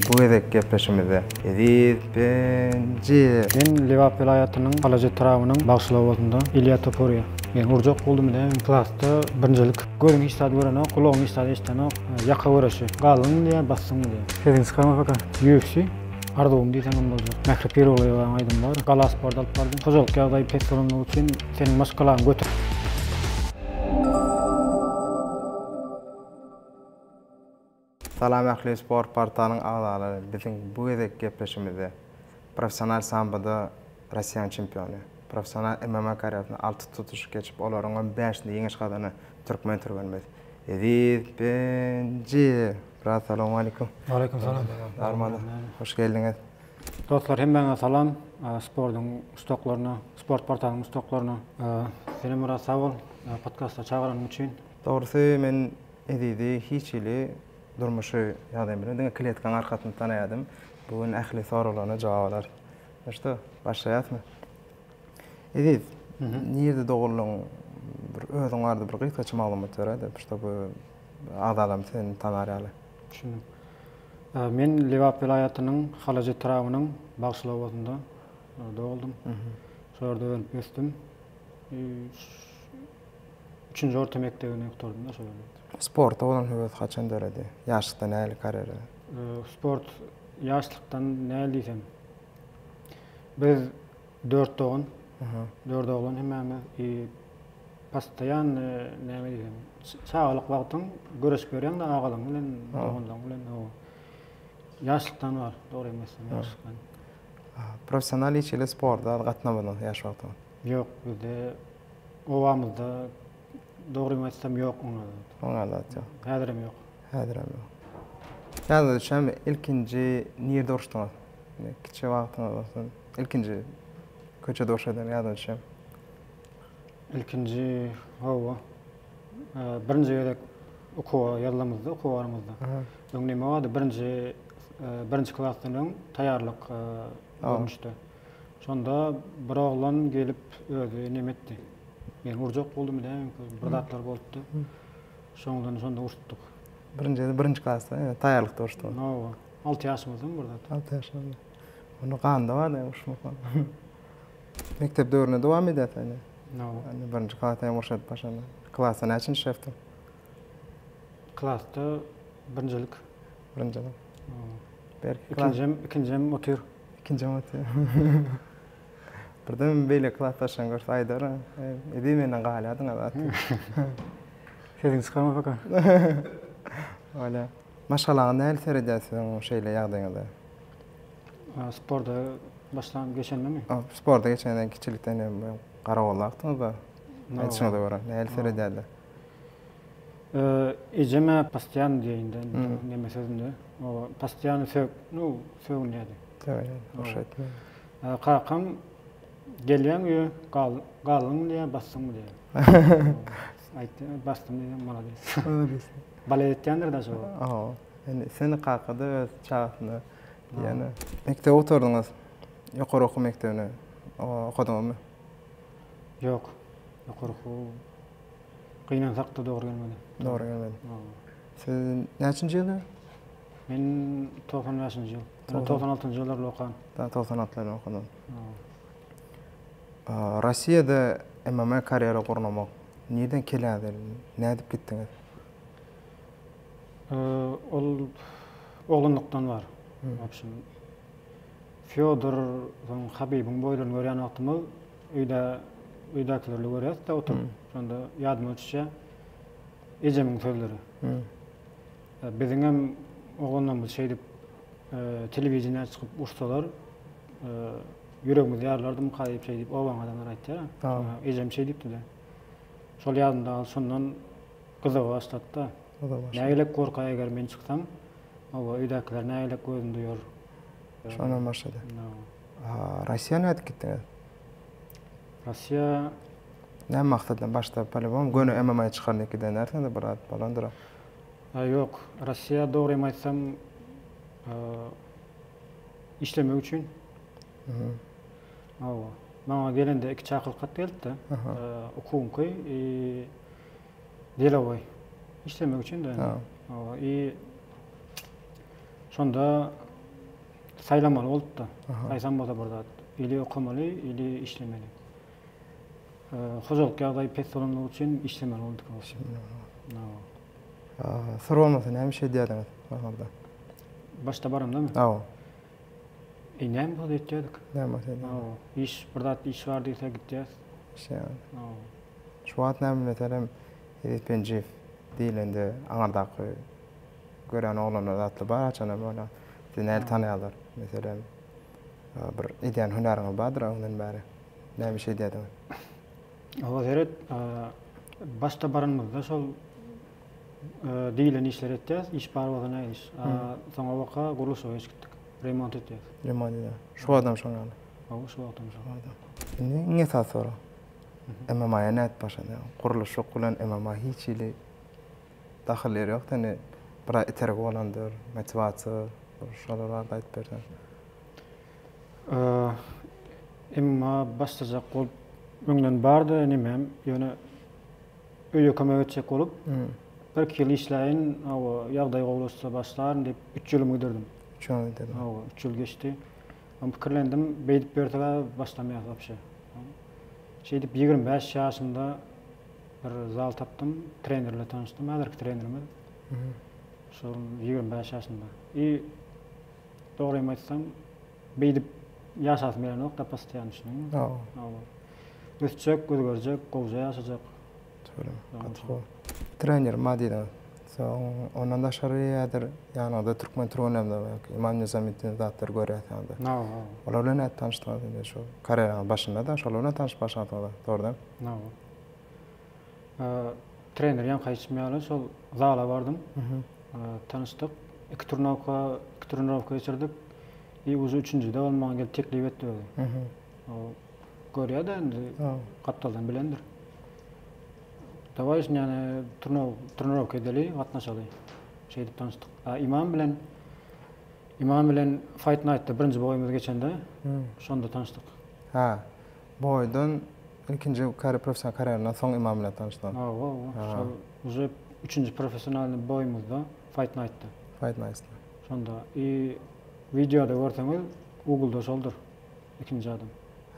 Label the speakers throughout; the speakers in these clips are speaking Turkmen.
Speaker 1: bu gezek gepleşigimizde Eziz Penji.
Speaker 2: Men Lebap welaýatynyň Alaja etrabynyň Bagşyly obasynda Ilýa Topuriýa. Men urjak boldum ine klasda birinjilik. Gözüň hiç zat görenok, gulagyň hiç zat eşidenok. Ýaka göreşi. Galdyňmy diýýär, basdyňmy diýýär. Sesiňi çykarma paka. UFC. Arzuwym diýseňem boljak. Mähri Piroglyýewanyň aýdymy bar. Gala sport alyp bardym. Hojalyk ýagdaýy pes bolanlygy üçin seniň maşgalaňy göter.
Speaker 1: Salam ähli sport portalyň agzalary biziň bu gezek gepleşigimizde professional samboda Russiýanyň çempiony, professional MMA karýerasynda alty tutuşyk geçip olaryňam bäşinde ýeňiş gazanan türkmen türgenimiz Eziz Penji. Brat salowmalikim.
Speaker 2: Waleýkim salam.
Speaker 1: Armada. Hoş geldiňiz.
Speaker 2: Dostlar hemmäňe salam. Sportuň muşdaklaryna, sport portalynyň muşdaklaryna. Senem Myrat sag bol podkasta çagyranyň üçin.
Speaker 1: Dogrusy men Ezizi hiç hili durmuşy ýagdaýym bilen diňe kletkaň arkasyny tanaýadym. Bu gün ähli soraglaryna jogap alarys. Nu şto, başlaýasmy? Eziz, nirde doguldyň? Bir özüň barada bir gysgaça maglumat beräýdä, ştoby agzalarymyz seni tanar ýaly.
Speaker 2: Düşündim. Men Lebap welaýatynyň Halaç etrabynyň Bagşyly obasynda doguldym. Şo ýerde önüp ösdüm. Üçünji orta mekdebini gutardym-da şo ýerde.
Speaker 1: Sporta bolan höwes haçan döredi? Ýaşlykda nähili karýera?
Speaker 2: Sport ýaşlykdan nähili diýsem. Biz dört dogan, dört oglan hemmämiz i postoýanny näme diýsem, çagalyk wagtyň göreşip ýörýäň-de agalaň bilen, doganlaň bilen. Ýaşlykdan bar, dogrymy aýtsam, ýaşlykdan.
Speaker 1: Professional hiç hili sporta gatnamadyňyz ýaş wagtyňyz?
Speaker 2: Ýok, bizde obamyzda dogrymy aýtsam ýok oňa zat.
Speaker 1: Oňa zat ýok.
Speaker 2: Häzirem ýok.
Speaker 1: Häzirem ýok. Ýadyňyza düşýärmi, ilkinji nirde uruşdyňyz? Kiçi wagtyňyz bolsun. Ilkinji köçede urşadan ýadyňa düşýärmi?
Speaker 2: Ilkinji, hawa. Birinji gezek okuwa ýazylamyzda, okuwa baramyzda. Öň neme bardy, birinji birinji klasdan öň taýýarlyk görnüşde. Şonda bir oglan gelip özi neme etdi. Meni urjak boldumy näme, bir zatlar bolupdy. Şoňdan şonda uruşdyk.
Speaker 1: Birinji birinji klasda, taýýarlykda uruşdyňyz.
Speaker 2: Hawa. Alty ýaşymyzda bir zat.
Speaker 1: Alty ýaşymyzda. Onda ganda bar-da uruşmak. Mekdep döwründe dowam edýär indi.
Speaker 2: Hawa.
Speaker 1: Indi birinji klasda hem urşup başlandy. Klasda näçinji şefdiň?
Speaker 2: Klasda birinjilik.
Speaker 1: Birinjilik.
Speaker 2: Berk. Ikinjim, ikinjim otyr.
Speaker 1: Ikinjim otyr. Birden beýle klasdaşlaryň görse aýdar, Eziz menden galýardyň azat.
Speaker 2: Sesiňi çykarma paka.
Speaker 1: Bolýar. Maşgalaňyz nähili seredýär siziň şeýle ýagdaýyňyza?
Speaker 2: Sporta başlan geçendemi?
Speaker 1: Sporta geçenden kiçilikden hem garagolakdyňyz-da. Aýdyşyňyza görä, nähili seredýärler?
Speaker 2: Ejem-ä postoýanny diýeýin-de, neme sözünde. Oba, postoýanny sök, nu, sögünýärdi.
Speaker 1: Sögünýärdi, urşa etmeýärdi.
Speaker 2: Kakam gelýäň öýe, gal, galdyňmy diýýär, basdyňmy diýýär. Aýtdy, basdym diýsem, malades.
Speaker 1: Malades.
Speaker 2: Balet etýändir-dä şo wagt.
Speaker 1: Hawa. Indi seni kaka-da öz çagasyna diýýän. Mekdebi gutardyňyz. Ýokary okuw mekdebini okadyňyzmy?
Speaker 2: Ýok. Ýokary okuw gynansak-da dogry gelmedi.
Speaker 1: Dogry gelmedi. Siz näçinji ýylda?
Speaker 2: Men 95-nji ýyl. Men 96-njy ýyllarda okan.
Speaker 1: Da, 96-larda okadyň. Russiýada MMA karýera gurnamak nirden kelläňize geldi? Nädip gitdiňiz?
Speaker 2: Ol oglanlykdan bar. W obşem, Fýodor, soň Habibiň boýlaryny görýän wagtymyz öýde öýdäkilerle görýäs-de oturyp. Şonda ýadyma düşýär ejemiň sözleri. Biziňem oglanlarymyz şeýdip telewideniýä çykyp ursalar ýüregimiz ýarylardymyka diýip şeýdip obaň adamlary aýtýar. Ejem şeý diýipdi-de. Şol ýadymda galdy, şondan gyzygy başlady-da. Nägilek gorka eger men çyksam, hawa, öýdäkiler nägilek gözüni duýar.
Speaker 1: Şondan başlady. Russiýa nädip gitdiňiz?
Speaker 2: Russiýa
Speaker 1: Näme maksatdan başda polibom göni MMA çykaryn diýip gidenlersiňiz bir zat bolandyr.
Speaker 2: Ýok, Russiýa dogrymy aýtsam işlemek üçin. Hawa. Maňa gelende iki çakylyk hat gelipdi. Okuwyňky i delowoý. Işlemek üçin-de. Hawa. I şonda. Saýlamaly bolupdy. Haýsam bolsa bir zat. Ili okamaly, ili işlemeli. Hojalyk ýagdaýy pes bolanlygy üçin işlemeli boldy.
Speaker 1: Syr bolmasa näme iş edýärdiňiz aňyrda?
Speaker 2: Başda baramdamy?
Speaker 1: Hawa.
Speaker 2: E, näme bolsa etýärdik.
Speaker 1: Näme bolsa edýärdik.
Speaker 2: Hawa. Iş, bir zat iş bar diýse gitýäs.
Speaker 1: Işleýän.
Speaker 2: Hawa.
Speaker 1: Şu wagt näme meselem Eziz Penjiýew diýlende aňyrdaky görýän oglanlar zatlar bar haçanam ýöne sizi nädip tanaýarlar? Meselem bir edýän hünäriňiz bardyr öňden bäri. Näme iş edýärdiňiz?
Speaker 2: Hawa seret, başda baranymyzda şol diýilen işleri etýäs, iş bar bolsa näme iş. Soňa baka gurluşyga geçip gitdik. Remont etýäs.
Speaker 1: Remont edýär. Şu wagtam şoň ýaly.
Speaker 2: Hawa, şu wagtam şol.
Speaker 1: Indi iň esasy sorag. MMA-ýa nädip başlady? Gurluşyk bilen MMA hiç hili dahyl ýeri ýok. Seni biraz itergi bolandyr, motiwasiýa, şolar barada aýdyp berseň.
Speaker 2: MMA başlajak bolup öňden bardy nemem, ýöne öýe kömek etjek bolup, birki ýyl işläýin, hawa, ýagdaý gowulaşsa başlaryn diýip, üç ýylymy gidirdim.
Speaker 1: Üç ýylyňy gidirdiň.
Speaker 2: Hawa, üç ýyl geçdi. Soň pikirlendim, beýdip ýörsek-ä başlamaýas wapşe. Şeýdip 25 ýaşymda bir zal tapdym, trener bilen tanyşdym, häzirki trenerimiz. Şol 25 ýaşynda. I dogrymy aýtsam, beýdip ýaşasym gelenok-da postoýan düşündiňmi?
Speaker 1: Hawa.
Speaker 2: Hawa. Ösjek, özgerjek, gowja ýaşajak.
Speaker 1: Tüweleme, gaty gowy. Trenerim bar diýdiňiz. Soň ondan daşary häzir ýanyňyzda türkmen türgenlerimiz bar, ýa-ki Iman Nizametdin zatlary görýäs ýa-da.
Speaker 2: Hawa, hawa.
Speaker 1: Olar bilen nädip tanyşdyňyz indi şu karýeraňyz başynda-da şolar bilen tanyşyp başlansyňyz-a, dogry dälmi?
Speaker 2: Hawa. Trener ýaňky aýdyşym ýaly şol zala bardym. Tanyşdyk. Iki turnowka, iki trenirowka geçirdik. I uje üçünjide ol maňa gelip teklip etdi özi. O görýär-de indi gapdaldan bilendir. Dawaý şuny ýany trenirowka edeli, gatnaşaly. Şeýdip tanyşdyk. A Imam bilen Imam bilen Fight Night-da birinji boýumyz geçende şonda tanyşdyk.
Speaker 1: Ha. Boýdan ilkinji kar professional karýerandan soň Imam bilen tanyşdyň.
Speaker 2: Hawa, hawa. Şol uje üçünji professionalnyý boýumyzda Fight Night-da.
Speaker 1: Fight Night-da.
Speaker 2: Şonda i wideoda görseňiz Google-da şoldur ikinji adam.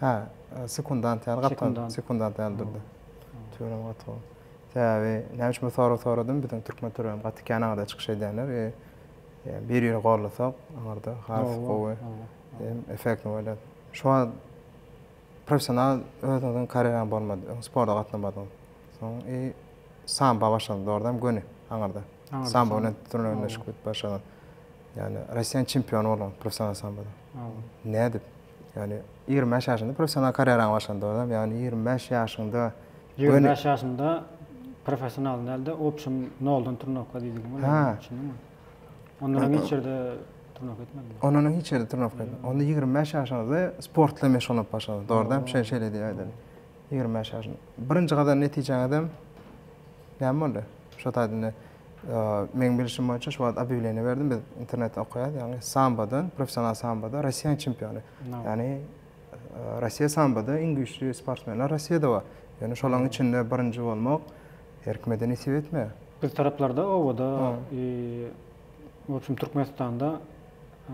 Speaker 1: Hä, sekundant ýaly gapdal, sekundant ýaly durdy. Tüweleme gaty gowy. Sebäbi näme üçin bu soragy soradym, biziň türkmen türgeni gaty kän aňyrda çykyş edýänler. Bir-birini gollasak aňyrda has gowy, effektni bolýar. Şu wagt professional özüňiziň karýeraň bolmady, öň sporta gatnamadyňyz. Soň i sambo başladyňyz, dogrudanam göni aňyrda. Sambo bilen türgenleşip başladyňyz. Ýagny Russiýanyň çempiony bolduňyz professional samboda. Nädip? Ýagny 25 ýaşyňda professional karýeraň başlandy, dogrudanam? Ýagny 25 ýaşyňda
Speaker 2: 25 ýaşymda professional dälde, obşim noldan turnowka diýdigim bolýar.
Speaker 1: Ha.
Speaker 2: Düşündiňmi? Ondan öň hiç ýerde turnowka etmedim.
Speaker 1: Ondan öň hiç ýerde turnowka etmedim. Onda 25 ýaşyňyzda sport bilen meşgullanyp başladyňyz, dogrudanam? Şeýle şeýle diýip aýdaly. 25 ýaşynda. Birinji gazanan netijeňizem näme boldy? Şo taýda indi meň bilşim boýunça şu wagt obýawleniýe berdim, biz internetde okaýas, ýagny sambodan, professional samboda Russiýanyň çempiony. Ýagny Russiýa samboda iň güýçli sportsmenler Russiýada bar. Ýöne şolaryň içinde birinji bolmak her kime-de nesip etmeýär.
Speaker 2: Biz taraplarda obada i w obşem Türkmenistanda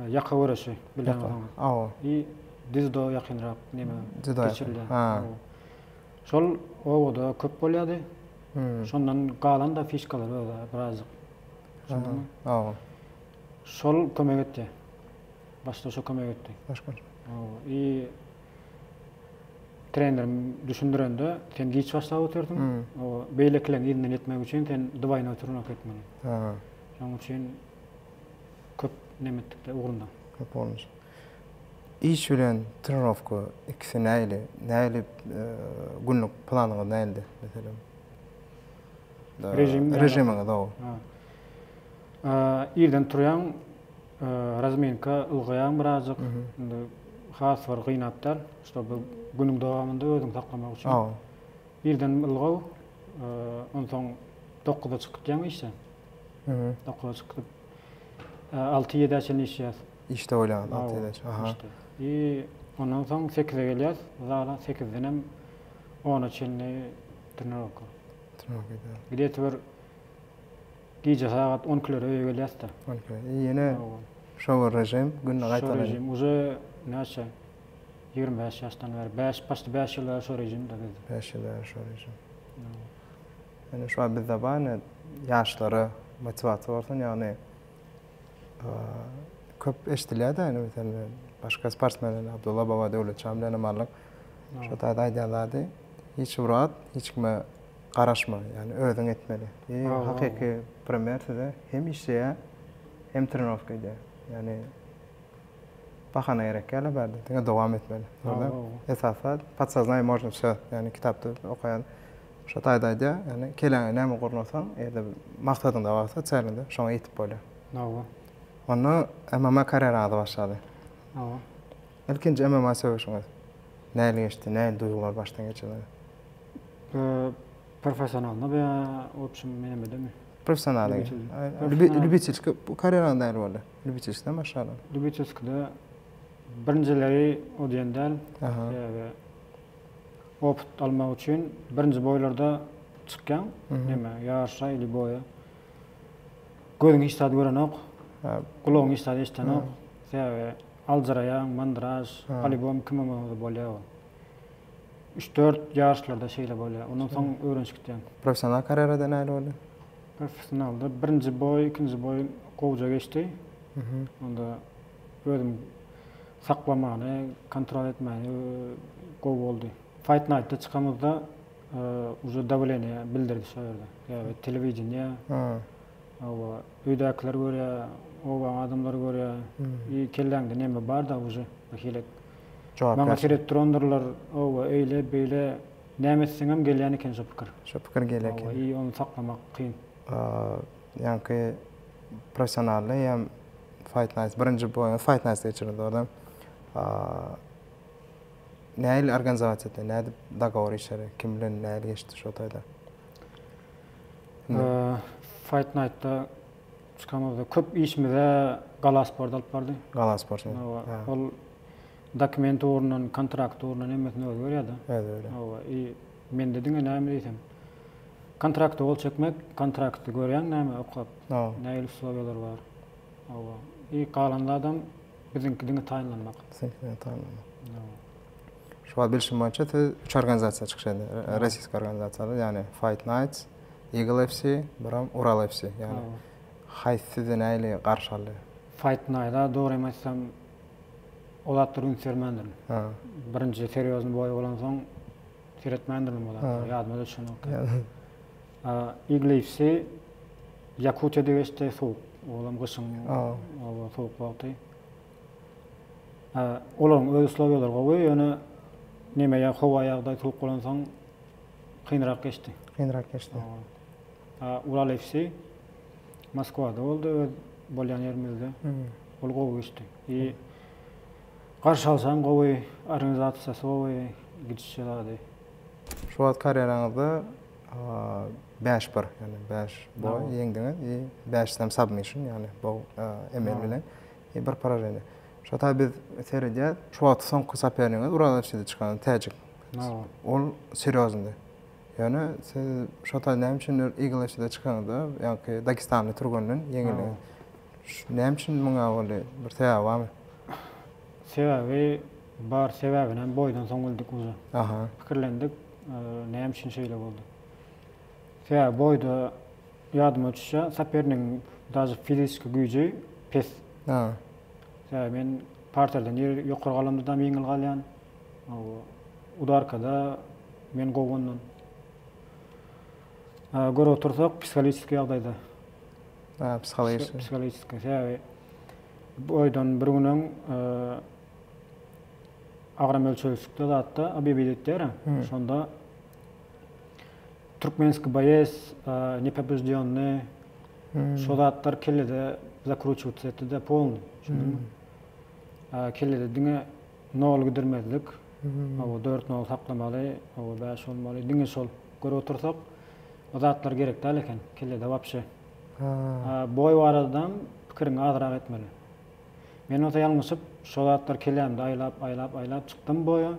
Speaker 2: ýaka göreşi bilýän bolsaňyz.
Speaker 1: Hawa.
Speaker 2: I dzýudo ýakynrak neme geçirilýär.
Speaker 1: Ha.
Speaker 2: Şol obada köp bolýardy. Şondan galan da fişkalar özi birazjyk. Düşündiňmi?
Speaker 1: Hawa.
Speaker 2: Şol kömek etdi. Başda şo kömek etdi.
Speaker 1: Başga.
Speaker 2: Hawa. I trenerim düşündirende sen giç başlap otyrsyň. O beýlekileň yzyndan ýetmek üçin sen dwaýnoý trenoka etmeli.
Speaker 1: Ha.
Speaker 2: Şonuň üçin köp neme etdik-de ugrunda.
Speaker 1: Köp bolmuş. Iş bilen trenirowka ikisi nähili? Nähili günlük planyňyz nähildi meselem?
Speaker 2: Rejim
Speaker 1: Rejimiňiz hawa.
Speaker 2: Ha. Irden turýaň, razminka ylgaýaň birazjyk. Indi has bir gynap däl, ştoby günüň dowamynda özüňi saklamak üçin.
Speaker 1: Hawa.
Speaker 2: Irden ylgaw, onsoň 9-da çykyp gidýäň işe. 9-da çykyp 6-7-ä çenli işleýäs.
Speaker 1: Işde bolýaňyz 6-7-ä çenli. Aha.
Speaker 2: Işde. I ondan soň 8-e gelýäs zala, 8-den hem 10-a çenli trenirowka.
Speaker 1: Trenirowka edýäňiz.
Speaker 2: Gde-to bir gije sagat 12-lere öýe gelýäs-de.
Speaker 1: 12-lere. Ýene
Speaker 2: Hawa.
Speaker 1: Şo bir režim günde gaýtalanýar.
Speaker 2: Şo režim uje näçe 25 ýaşdan bäri, 5 paçti 5 ýyl bäri şo režimde bizde.
Speaker 1: 5 ýyl bäri şo režim. Ýöne şu wagt bizde bar ine ýaşlara motiwasiýa bolsun, ýagny köp eşidilýär-de ine meselem başga sportsmenler Abdulla baba Döwletjan bilen hem aldyk. Şo taýda aýdýan zady hiç bir wagt hiç kime garaşma, ýagny özüň etmeli. I hakyky primer size hem işleýär, hem trenirowka edýär. Ýagny bahana gerek däl bärde, diňe dowam etmeli. Esasy zat podsoznание можно все, ýagny kitapda okaýan şo taýda aýdýar, ýagny keleňe näme gurnasaň, eger-de maksadyňda bolsa, çeliňde şoňa ýetip bolýar.
Speaker 2: Hawa.
Speaker 1: Onda MMA karýeraňyzy başlady.
Speaker 2: Hawa.
Speaker 1: Ilkinji MMA söweşiňiz nähili geçdi, nähili duýgulary başdan geçirdiňiz?
Speaker 2: Professionalny ýa w obşem nämedemi?
Speaker 1: Professionalny. Lýubitelski karýeraňyz nähili boldy? Lýubitelskiden başlaly.
Speaker 2: Lýubitelskide birinjileri o diýen däl. Sebäbi opyt almak üçin birinji boýlarda çykýaň, neme, ýaryşa ili boýa. Gözüň hiç zat görenok, gulagyň hiç zat eşidenok. Sebäbi aljyraýaň, mandraž, polibom kim bolsa bolýar ol. Üç-dört ýaryşlarda şeýle bolýar. Ondan soň öwrenişip gitýäň.
Speaker 1: Professional karýerada nähili boldy?
Speaker 2: Professionalda birinji boý, ikinji boý gowuja geçdi. Onda özüm saklamany, kontrol etmäni gowy boldy. Fight Night-da çykamyzda uje dawleniýe bildirdi şo ýerde. Ýa telewideniýe, hawa, öýdäkiler görýär, obaň adamlary görýär. I kelläňde neme bar-da uje bir hili Maňa seredip durandyrlar, hawa, eýle, beýle, näme etseňem gelýän eken şo pikir.
Speaker 1: Şo pikir gelýär eken.
Speaker 2: Hawa, i ony saklamak kyn.
Speaker 1: Ýaňky professionalny hem Fight Nights, birinji boýuňyz Fight Nights-da geçirildi orda. Nähili organizasiýa etdi, nädip dogovor işleri, kim bilen nähili geçdi şo taýda?
Speaker 2: Fight Night-da çykamyzda köp işimize Gala Sport alyp bardy.
Speaker 1: Gala Sport.
Speaker 2: Ol dokument ugrundan, kontrakt ugrundan hemmesini özi görýärdi.
Speaker 1: Özi görýär.
Speaker 2: Hawa, i mende diňe näme diýsem, kontrakta gol çekmek, kontrakty görýäň näme okap, nähili uslowiýalar bar. Hawa, i galan zadam biziňki diňe taýynlanmak.
Speaker 1: Siziňki diňe taýynlanmak. Şu wagt bilşim boýunça siz üç organizasiýa çykyş edýär. Rossiýski organizasiýalar, ýagny Fight Nights, Eagle FC, biram Ural FC. Ýagny haýsy sizi nähili garşy aldy?
Speaker 2: Fight Night-a dogrymy aýtsam o zatlara üns bermändirin. Birinji serýozny boý bolansoň seretmändirin o zatlara. Ýadyma düşenok. Eagle FC Ýakutiýada geçdi, sowuk. Olam gyşyň sowuk wagty. Olaryň öz uslowiýalary gowy, ýöne neme ýa howa ýagdaý sowuk bolansoň kynrak geçdi.
Speaker 1: Kynrak geçdi.
Speaker 2: Ural FC Moskwada boldy, öz bolýan ýerimizde. Ol gowy geçdi. I garşy alsaň gowy, organizasiýasy gowy, gidişi zady.
Speaker 1: Şu wagt karýeraňyzda 5-1, ýagny 5 boý ýeňdiňiz i 5-sinem submission, ýagny bu emel bilen i bir poraženiýe. Şo taý biz seredýäs, şu wagt soňky sopernigiňiz Ural FC-de çykan täjik. Ol serýoznydy. Ýöne siz şo taý näme üçindir Eagle FC-de çykaňyzda, ýaňky dagestanly türgenden ýeňildiňiz. Näme üçin muňa boldy? Bir sebäbi barmy?
Speaker 2: Sebäbi bar, sebäbini hem boýdan soň bildik uje.
Speaker 1: Aha.
Speaker 2: Pikirlendik, näme üçin şeýle boldy. Sebäbi boýda ýadyma düşýär, sopernigiň daže fiziski güýji pes.
Speaker 1: Ha.
Speaker 2: Sebäbi men parterden ýokary galamda-da ýeňil galýan. Udarkada men gowy ondan. Görüp otursak, psihologiski ýagdaýda.
Speaker 1: Ha, psihologiski.
Speaker 2: Psihologiski. Sebäbi boýdan bir gün öň agram ölçegçikde zatda ABB diýýär. Şonda Türkmenski boýes, nepobejdennyý şo zatlar kellede zakruçiwatsa etdi-de polny. Düşündiňmi? Kellede diňe nol gidirmezlik, hawa dört nol saklamaly, hawa bäş bolmaly, diňe şol. Görüp otursak, o zatlar gerek däl eken kellede wapşe. Boý baradam pikiriňi azrak etmeli. Men bolsa ýalňyşyp, şo zatlar kellämde aýlap, aýlap, aýlap çykdym boýa.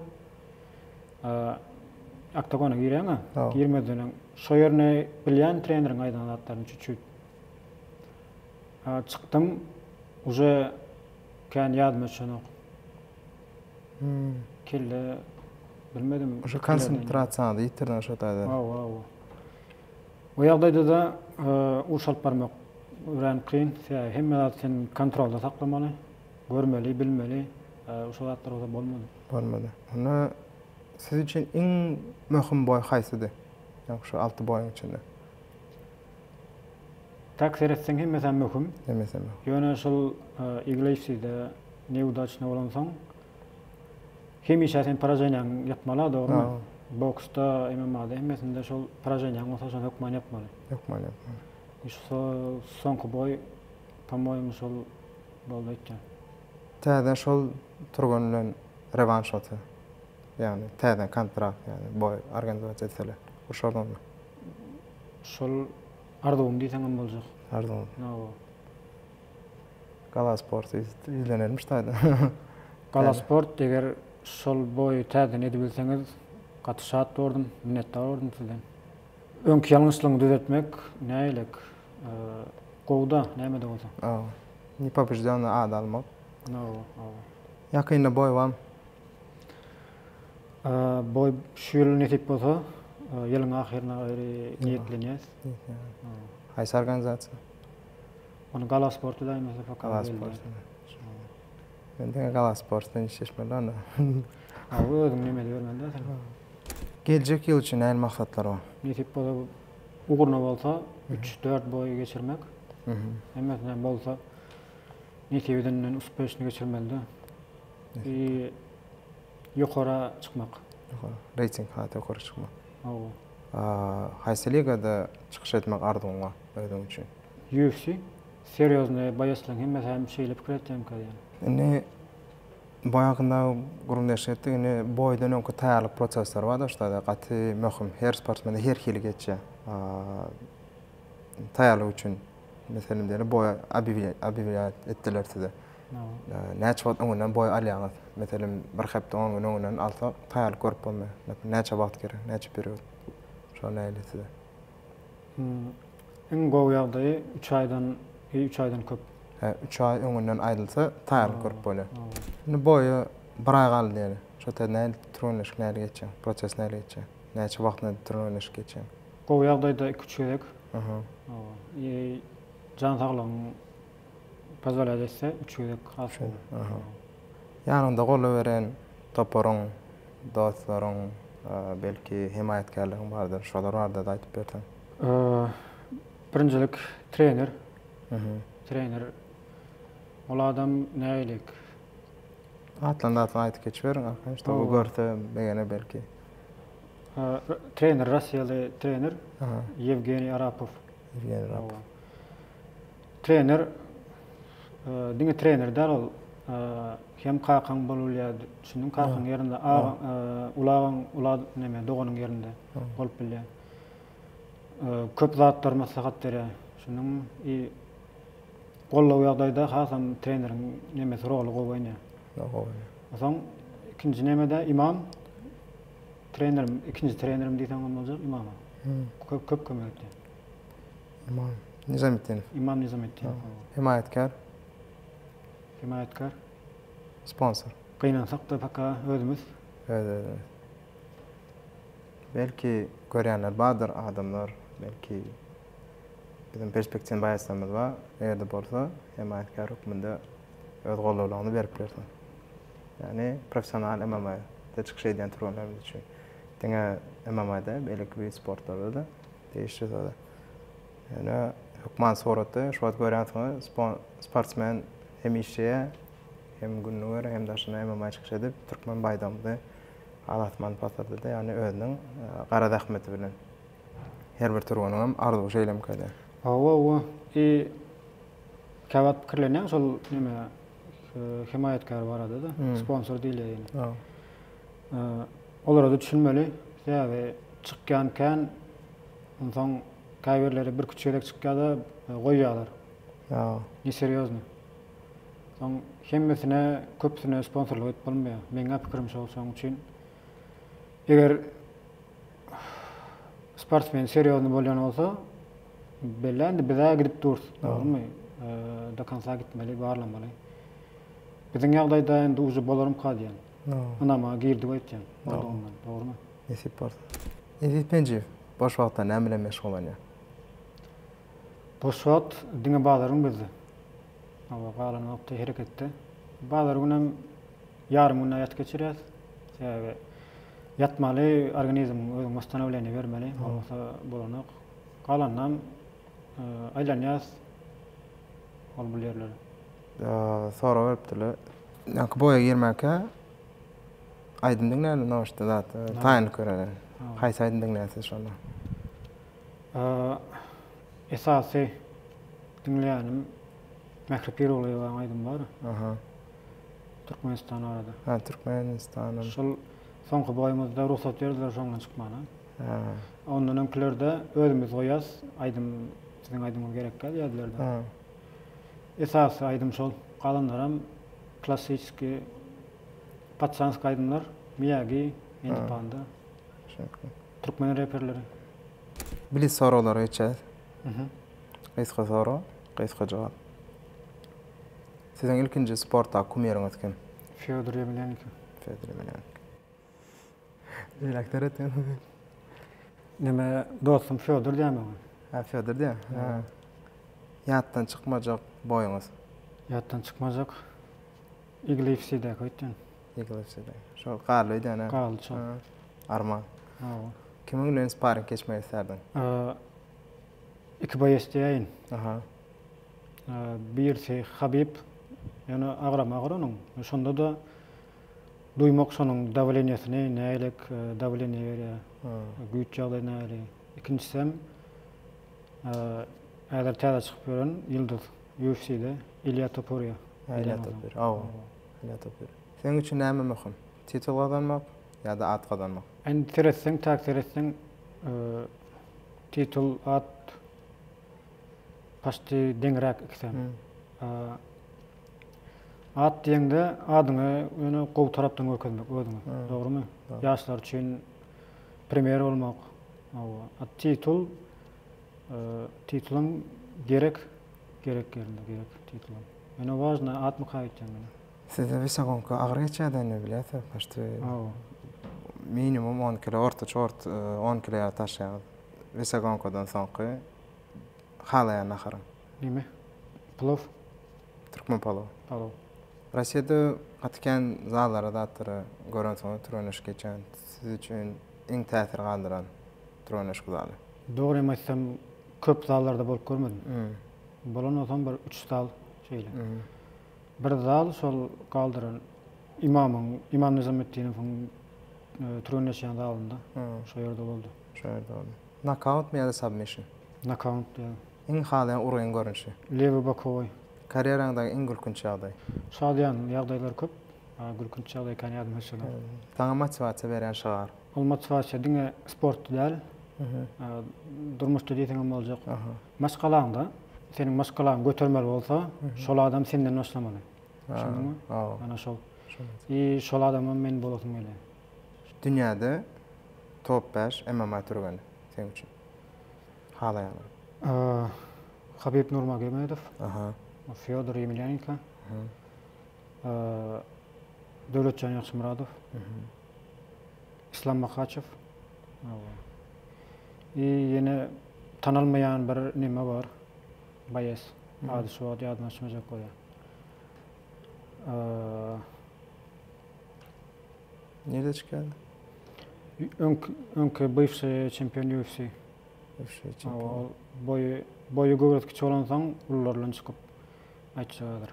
Speaker 2: Oktagona girýäň-ä, girmezden öň şo ýerini bilýän treneriň aýdan zatlaryny çüçüt. Çykdym, uje. Kän ýadyma düşenok. Kelle bilmedim.
Speaker 1: Şu konsentrasiýany ýitirdiň şo taýda.
Speaker 2: Hawa, hawa. O ýagdaýda-da uruş alyp barmak örän kyn. Sebäbi hemme zady sen kontrolda saklamaly, görmeli, bilmeli. Şo zatlar bolsa bolmady.
Speaker 1: Bolmady. Onda siz üçin iň möhüm boý haýsydy? Ýa şu alty boýuň içinde.
Speaker 2: Tak seretseň hemmesem möhüm.
Speaker 1: Hemmesem möhüm.
Speaker 2: Ýöne şol Iglesiýada neudaçny bolansoň hemişe sen poraženiýaňy ýapmaly dogrymy? Boksda, MMA-da hemmesinde şol poraženiýaň bolsa şony hökman ýapmaly.
Speaker 1: Hökman ýapmaly.
Speaker 2: Şu soňky boý po-moýemu şol boldy öýtýän.
Speaker 1: Täze şol türgen bilen rewanş bolsa, ýagny täze kontrakt, ýagny boý organizasiýa etseler, urşardyňmy?
Speaker 2: Şol arzuwym diýseňem boljak.
Speaker 1: Arzuwym.
Speaker 2: Hawa.
Speaker 1: Gala Sport ýüzlenelim şu taýda.
Speaker 2: Gala Sport eger şol boýy täzeden edibilseňiz gaty şat bordum, minnetdar bordum sizden. Öňki ýalňyşlygyňy düzetmek nähilek gowuda näme-de bolsa.
Speaker 1: Hawa. Nepobeždýonnyý ady almak.
Speaker 2: Hawa, hawa.
Speaker 1: Ýakynda boý barmy?
Speaker 2: Boý şu ýyl nesip bolsa, ýylyň ahyryna gaýry niýetlenýäs.
Speaker 1: Haýsy organizasiýa?
Speaker 2: Ony Gala Sport edäýmese poka
Speaker 1: Gala Sport. Men diňe Gala Sport bilen işleşmeli onda.
Speaker 2: Hawa, özüň neme edibermeli däl sen.
Speaker 1: Geljek ýyl üçin nähili maksatlar bar?
Speaker 2: Nesip bolsa, ugruna bolsa, üç-dört boý geçirmek. Hemmesinden bolsa, nesip edenden uspeşny geçirmeli-de. I ýokara çykmak.
Speaker 1: Ýokara. Reýting has ýokary çykmak.
Speaker 2: Hawa.
Speaker 1: Haýsy ligada çykyş etmek arzuwyň bar özüň üçin?
Speaker 2: UFC. Serýoznyý boýeslaryň hemmesi hem şeýle pikir etýänkä diýýän.
Speaker 1: Indi boý hakynda gürrüňdeşlik etdik. Indi boýdan öňki taýýarlyk prosesleri bar dostlar. Gaty möhüm. Her sportsmende her hili geçýär. Taýýarlyk üçin Meselem diýeli boý obýewlýat etdiler size. Näçe wagt öňünden boý alýaňyz? Meselem bir hepde on gün öňünden alsak taýýarlyk görüp bolmaýar. Näçe wagt gerek, näçe period? Şo nähili size?
Speaker 2: Iň gowy ýagdaýy üç aýdan i üç aýdan köp.
Speaker 1: Hä, üç aý öňünden aýdylsa taýýarlyk görüp bolýar. Indi boýa bir aý galdy diýeli. Şo taýda nähili türgenleşik nähili geçýär? Proses nähili geçýär? Näçe wagtynda türgenleşik geçýär?
Speaker 2: Gowy ýagdaýda iki-üç gezek. Jan saglygyň pozwolýat etse, üç gezek has gowy.
Speaker 1: Ýanyňda gola beren toparyň, dostlaryň, belki hemaýatkärleriň bardyr, şolar barada-da aýdyp berseň.
Speaker 2: Birinjilik trener. Trener. Ol adam nägilik?
Speaker 1: Atlaryny-atlaryny aýdyp geçiberiň, arkaýyn, ştoby görse begener belki.
Speaker 2: Trener Russiýaly trener Ýewgeniý Arapow.
Speaker 1: Ýewgeniý Arapow.
Speaker 2: Trener diňe trener däl ol hem kakaň bolup bilýär, düşündiň kakaň ýerinde, agaň, uly agaň, uly neme doganyň ýerinde bolup bilýär. Köp zatlar maslahat berýär. Şunuň i goldaw ýagdaýda hasam treneriň nemesi roly gowy oýnaýar.
Speaker 1: Gowy oýnaýar.
Speaker 2: Soň ikinji nemede imam Trenerim, ikinji trenerim diýseň hem boljak Imama. Köp köp kömek etdi.
Speaker 1: Imam Nizametdinow.
Speaker 2: Imam Nizametdinow.
Speaker 1: Hemaýatkär.
Speaker 2: Hemaýatkär.
Speaker 1: Sponsor.
Speaker 2: Gynansak-da paka özümiz.
Speaker 1: Öz özümiz. Belki görýänler bardyr adamlar, belki biziň perspektiwny baýaslarymyz bar. Eger-de bolsa, hemaýatkär hökmünde öz gollawlaryňyzy berip bilersiňiz. Ýagny professional MMA-da çykyş edýän türgenlerimiz üçin. Diňe MMA-da, beýleki wid sportlarda-da degişli zada. Ýöne hökman suratda şu wagt görýänsiňiz, sportsmen hem işleýär, hem gününi görýär, hem daşynda MMA çykyş edip, türkmen baýdagymyzy al-asman pasyrdydy, ýagny özüniň gara zähmeti bilen. Her bir türgeniň hem arzuwy şeýlemika diýýän.
Speaker 2: Hawa, hawa. I käwagt pikirlenýäň şol neme hemaýatkär barada-da, sponsor diýilýär ýene. Olara-da düşünmeli, sebäbi çykýan kän, onsoň käbirleri birküç gezek çykýar-da goýýarlar. Neserýozny. Soň hemmesine, köpüsine sponsorlyk edip bolmaýar. Meň-ä pikirim şol, şonuň üçin eger sportsmen serýozny bolýan bolsa, Belli indi bizä gidip durus, dogrymy? Do konca gitmeli, barlamaly. Biziň ýagdaýda indi uje bolarmyka diýýän. Ynama girdik öýtýän. Boldugyndan, dogrumy?
Speaker 1: Nesip bolsa. Eziz Penjiýew boş wagtda näme bilen meşgullanýar?
Speaker 2: Boş wagt diňe bazar gün bizde. Hawa, galan wagtda hereketde. Bazar günem ýarym günä ýatyp geçirýäs. Sebäbi ýatmaly, organizmiň özüň wosstanowleniýe bermeli, bolmasa bolanok. Galanynam aýlanýas ol-bul ýerlere.
Speaker 1: Sorag beripdirler. Ýaňky boýa girmäkä aýdym diňlärdim noşda zat, taýynlyk görene. Haýsy aýdym diňleýärsiz şonda?
Speaker 2: Esasy diňleýänim Mähri Piroglyýewanyň aýdymy bar.
Speaker 1: Aha.
Speaker 2: Türkmenistan barada.
Speaker 1: Ha, Türkmenistanym.
Speaker 2: Şol soňky boýumyzda rugsat berdiler şoň bilen çykmana. Ha. Ondan öňkülerde özümiz goýas, aýdym siziň aýdymyňyz gerek däl diýerdiler-de.
Speaker 1: Ha.
Speaker 2: Esasy aýdym şol. Galanlaram klassiçeskiý paçanskiý aýdymlar. Miýagi, Endi Panda.
Speaker 1: Düşnükli.
Speaker 2: Türkmen reperleri.
Speaker 1: Blitz soraglara geçýäs. Gysga sorag, gysga jogap. Siziň ilkinji sportdaky kumiriňiz kim?
Speaker 2: Fýodor Ýemelianenko.
Speaker 1: Fýodor Ýemelianenko. Beýläk seretýän.
Speaker 2: Neme dostum Fýodor diýýän oňa.
Speaker 1: Ha, Fýodor diýýän. Ha. Ýatdan çykmajak boýuňyz?
Speaker 2: Ýatdan çykmajak Eagle FC-däki öýtýän.
Speaker 1: Eagle FC-däki. Şol garly öýdýän, hä?
Speaker 2: Garly şol.
Speaker 1: Arman.
Speaker 2: Hawa.
Speaker 1: Kimiň bilen sparing geçmek islärdiň?
Speaker 2: Iki boýes diýäýin.
Speaker 1: Aha.
Speaker 2: Birisi Habib, ýöne agramy agyr onuň. Şonda-da duýmak şonuň dawleniýesini, nähilek dawleniýe berýär, güýç ýagdaýy nähili. Ikinjisem häzir täze çykyp ýören ýyldyz UFC-de Ilýa Topuriýa.
Speaker 1: Ilýa Topuriýa, hawa. Ilýa Topuriýa. Seň üçin näme möhüm? Titul gazanmak ýa-da at gazanmak?
Speaker 2: Indi seretseň, tak seretseň, titul, at paçti deňräk ikisem. At diýeňde adyňy ýöne gowy tarapdan görkezmek özüňi. Dogrumy? Ýaşlar üçin primer bolmak. Hawa. A titul titulam gerek, gerek ýerinde gerek titulam. Ýöne wažno atmyka öýtýän men.
Speaker 1: Sizde wisagonka agyr geçýärdi indi bilýäs paçti.
Speaker 2: Hawa.
Speaker 1: Minimum on kilo ortaça ort on kilo ýaly taşlaýaňyz. Wisagonkadan soňky halaýan naharyň?
Speaker 2: Neme? Plow.
Speaker 1: Türkmen palowy.
Speaker 2: Palow.
Speaker 1: Rossiýada gaty kän zallara zatlara görensoňyz türgenleşik geçýän siz üçin iň täsir galdyran türgenleşik zaly?
Speaker 2: Dogrymy aýtsam köp zallarda bolup görmedim. Bolan bolsam bir üç zal şeýle. Bir zal şol galdyran imamyň Imam Nizametdinowyň türgenleşýän zalynda şo ýerde boldy.
Speaker 1: Şo ýerde boldy. Nokautmy ýa-da submission?
Speaker 2: Nokaut ýa.
Speaker 1: Iň halaýan urgyň görnüşi?
Speaker 2: Lewy bokowoý.
Speaker 1: Karýeraňdaky iň gülkünç ýagdaý?
Speaker 2: Şadyýan ýagdaýlar köp. Gülkünç ýagdaý kän ýadyma düşenok.
Speaker 1: Saňa motiwasiýa berýän şygar?
Speaker 2: Ol motiwasiýa diňe sportda däl, durmuşda diýseňem boljak. Maşgalaňda seniň maşgalaňy götermeli bolsa, şol adam senden başlamaly. Düşündiňmi? Ana şol. I şol adamam men bolasym gelýär.
Speaker 1: Dünýäde top 5 MMA türgeni seň üçin. Halaýaňyz.
Speaker 2: Habib Nurmagomedow.
Speaker 1: Aha.
Speaker 2: Fýodor Ýemelianenko. Döwletjan Ýagşymyradow. Islam Makhaçew. I ýene tanalmaýan bir neme bar. Baýes. Ady şu wagt ýadyma düşmejek bolýar.
Speaker 1: Nirede çykýardy?
Speaker 2: Öňki öňki bywşy çempion UFC.
Speaker 1: Bywşy çempion.
Speaker 2: Ol boýy boýy göwresi kiçi bolansoň ulular bilen çykyp aýtjak häzir.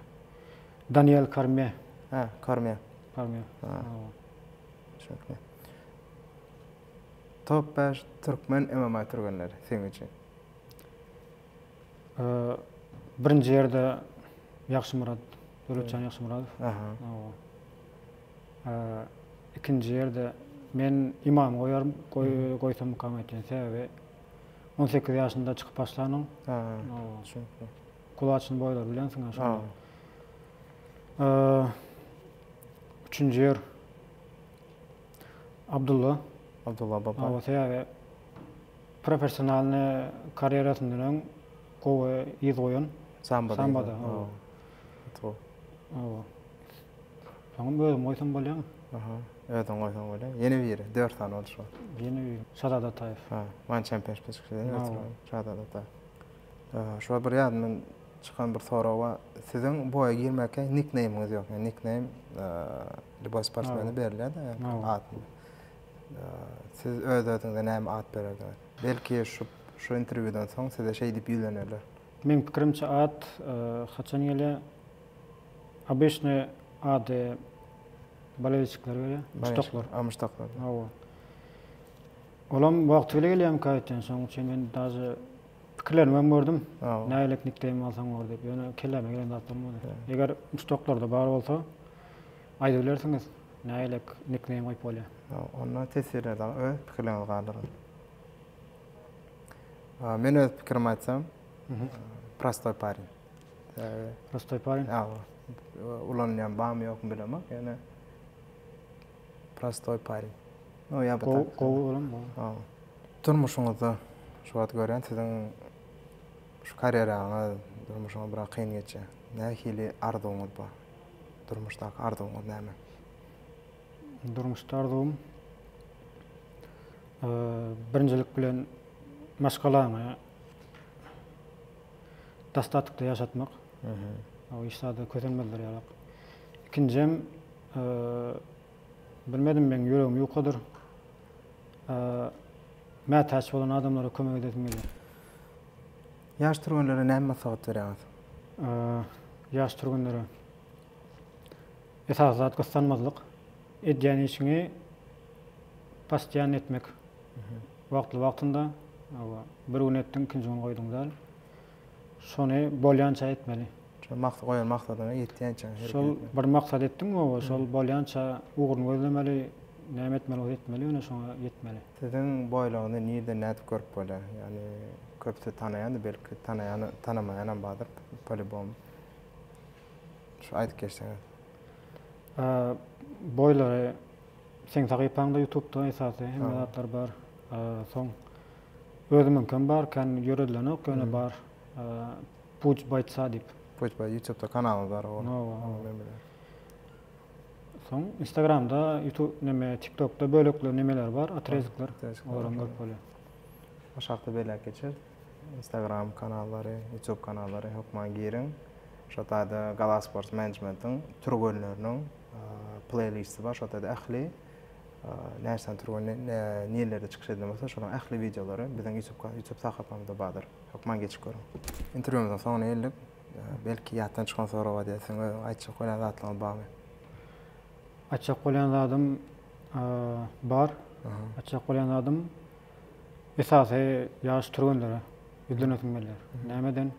Speaker 2: Daniel Kormýe.
Speaker 1: Hä, Kormýe.
Speaker 2: Kormýe.
Speaker 1: Ha. Düşnükli. Top 5 türkmen MMA türgenleri seň üçin.
Speaker 2: Birinji ýerde Ýagşymyrat, Döwletjan Ýagşymyradow.
Speaker 1: Aha.
Speaker 2: Ikinji ýerde men Imamy goýarym, goýsammykam öýtýän. Sebäbi 18 ýaşynda çykyp başlan ol.
Speaker 1: Ha, düşnükli.
Speaker 2: Kulaçyny boýlary bilýänsiň-ä şony. Üçünji ýer Abdulla.
Speaker 1: Abdulla baba.
Speaker 2: Hawa, sebäbi professionalny karýerasyndan öň gowy yz goýan.
Speaker 1: Sambada.
Speaker 2: Sambada, hawa.
Speaker 1: Hawa.
Speaker 2: Hawa. Soňam özüm goýsam bolýamy?
Speaker 1: Aha, özüň goýsaň bolýar. Ýene biri, dört sany boldy şu wagt.
Speaker 2: Ýene biri, Şazada Ataýew.
Speaker 1: Ha, One Championship çykyş eden Şazada Ataýew. Şu wagt bir ýadymdan çykan bir sorag bar. Siziň boýa girmäkä nikneýmiňiz ýok. Ýani nikneým lýuboý sportsmene berilýär-de, at. Siz öz-özüňize näme at bererdiňiz? Belki şu şu interwýudan soň size şeý diýip ýüzlenerler.
Speaker 2: Meň pikirimçe at haçan gelýär? Obyçny ady bolelşikler berýär. Muşdaklar.
Speaker 1: A muşdaklar.
Speaker 2: Hawa. Olam wagty bile gelýärmikä öýtýän. Şonuň üçin men daže pikirlenip hem gördüm. Nägilek nikneým alsaň bor diýip. Ýöne kelläme gelen zat bolmady. Eger muşdaklarda bar bolsa aýdyp bilersiňiz. Nägilek nikneým goýup bolýar.
Speaker 1: Onda teswirlerde öz pikirleriňizi galdyryň. Men öz pikirimi aýtsam, prostoý parень.
Speaker 2: Prostoý parень?
Speaker 1: Hawa. Ulanylýan barmy ýokmy bilemok, ýöne prostoý parень. No ýa bu
Speaker 2: tak. Gowy bolan gowy.
Speaker 1: Hawa. Durmuşyňyzda şu wagt görýän siziň şu karýeraňyz, durmuşyňyz biraz kyn geçýär. Nähili arzuwyňyz bar? Durmuşdaky arzuwyňyz näme?
Speaker 2: Durmuşda arzuwym birinjilik bilen maşgalaňy dostatokda ýaşatmak. O hiç zada kösenmezler ýalak. Ikinjim bilmedim meň ýüregim ýukadyr. Mätäç bolan adamlara kömek edesim gelýär.
Speaker 1: Ýaş türgenlere näme maslahat berýäňiz?
Speaker 2: Ýaş türgenlere Esasy zat gyssanmazlyk. Edýän işiňi postoýanno etmek. Wagtly wagtynda, hawa, bir gün etdiň, ikinji gün goýduň däl. Şony bolýança etmeli.
Speaker 1: Şol maksat goýan maksadyňa ýetýänçä hereket
Speaker 2: Şol bir maksat etdiň, hawa, şol bolýança ugruny gözlemeli, näme etmeli bolsa etmeli, ýöne şoňa ýetmeli.
Speaker 1: Siziň boýlagyňyzy nirde nädip görüp bolýar? Ýagny köpüsi tanaýandyr, belki tanaýan, tanamaýanam bardyr po-lýubomu. Şu aýdyp geçseňiz.
Speaker 2: Boýlary seň sahypaňda ýutubda esasy hemme zatlar bar. Soň özümiňkem bar, kän ýöredilenok, ýöne bar. Puç Boýtsa diýip.
Speaker 1: Puç Boý ýutubda kanalyňyz bar o.
Speaker 2: Soň Instagramda, ýutub neme TikTokda bölekler nemeler bar, otrezikler. Olaram görüp bolýar.
Speaker 1: Aşakda belläp geçeris. Instagram kanallary, YouTube kanallary hökman giriň. Şo taýda Gala Sports Management-iň türgenleriniň pleýlisti bar. Şo taýda ähli näçe sany türgen nirelerde çykyş eden bolsa, şolaryň ähli wideolary biziň YouTube YouTube sahypamyzda bardyr. Hökman geçip görüň. Interwýumyzyň soňuna geldik. Belki ýatdan çykan sorag bar diýersiň, özüň aýtjak bolýan zatlaryňyz barmy?
Speaker 2: Aýtjak bolýan zadym bar. Aýtjak bolýan zadym esasy ýaş türgenlere ýüzlenesim gelýär. Nämeden?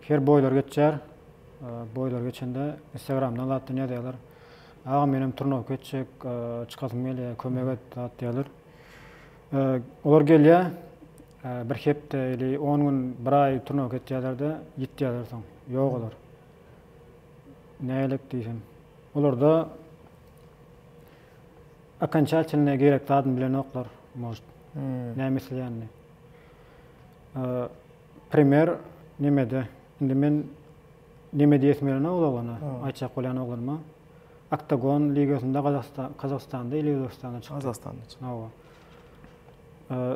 Speaker 2: Her boýlar geçýär. Boýlar geçende Instagramdan zatdan ýazýarlar. Agam menem turnowka etjek, çykasym gelýär, kömek et zat diýýärler. Olar gelýär, bir hepde ili 10 gün, bir aý turnowka etýärler-de, ýitýärler soň. Ýok olar. Nälik diýsem. Olarda okonçatelnyý gerek zadyny bilenoklar, может. Näme isleýänini. Primer nemede indi men neme diýesim gelenok ol oglana, aýtjak bolýan oglanyma. Oktagon ligasynda Gazagystan, Kazagystanda ili Özbegistanda çykdy.
Speaker 1: Gazagystanda çykdy.
Speaker 2: Hawa.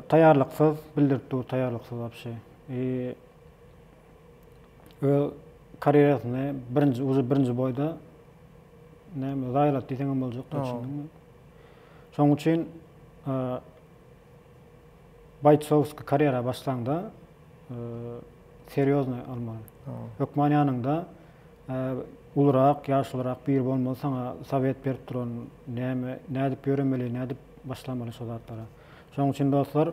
Speaker 2: Taýýarlyksyz bildirip dur, taýýarlyksyz wapşe. I öz karýerasyny birinji, uje birinji boýda näme zaýalady diýseňem boljak, düşündiňmi? Şonuň üçin Boýcowskiý karýera başlaňda serýoznyý almaly. Hökman ýanyňda ulurak, ýaşulurak biri bolmaly saňa sowet berip duran, näme, nädip ýöremeli, nädip başlamaly şo zatlara. Şonuň üçin dostlar,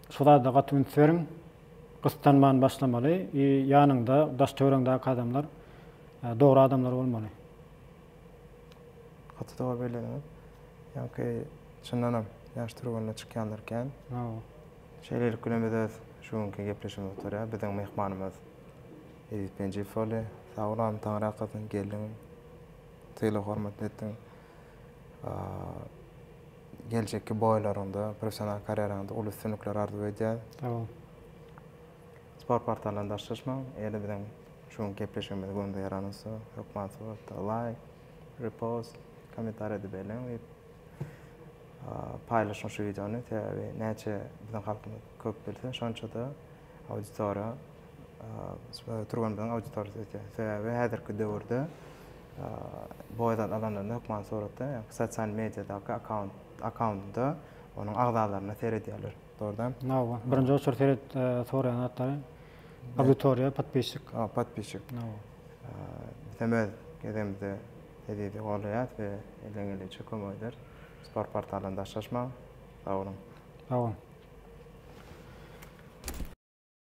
Speaker 2: şo zada gaty üns beriň. Gyssanman başlamaly i ýanyňda, daş-töweregiňdäki adamlar dogry adamlar bolmaly.
Speaker 1: Gaty dogry bellediňiz. Ýaňky çyndanam ýaş türgenler çykýanlar kän.
Speaker 2: Hawa.
Speaker 1: Şeýlelik bilen biz öz şu günki gepleşigimizi gutarýarys. Biziň myhmanymyz Eziz Penjiýew boldy. Sag bol agam Taňryýalkasyn geldiň. Sylag hormat etdiň. Geljekki boýlaryňda, professional karýeraňda uly üstünlikler arzuw edýäris.
Speaker 2: Sag bol.
Speaker 1: Sport portalyndan daşlaşmaň. Eger-de biziň. Şu gün gepleşigimiz göwnüňize ýaran bolsa, hökman suratda laýk, repost, kommentariýa edip beliň we paýlaşyň şu wideony. Sebäbi näçe biziň halkymyz köp bilse, şonça-da auditoriýa türgenimiziň auditoriýasy ösýär. Sebäbi häzirki döwürde boý zat alanlarynda hökman suratda, ýagny sosial mediadaky akkaunt akkauntynda onuň agzalaryna seredýärler. Dogry däl?
Speaker 2: Hawa. Birinji oçur seret soraýan zatlary auditoriýa, podpisçik.
Speaker 1: Ha, podpisçik.
Speaker 2: Hawa.
Speaker 1: Biz hem öz gezegimizde Ezizi goldaýas we elden geldigiçe kömek ederis. Sport portalyndan daşlaşmaň. Sag boluň.
Speaker 2: Sag boluň.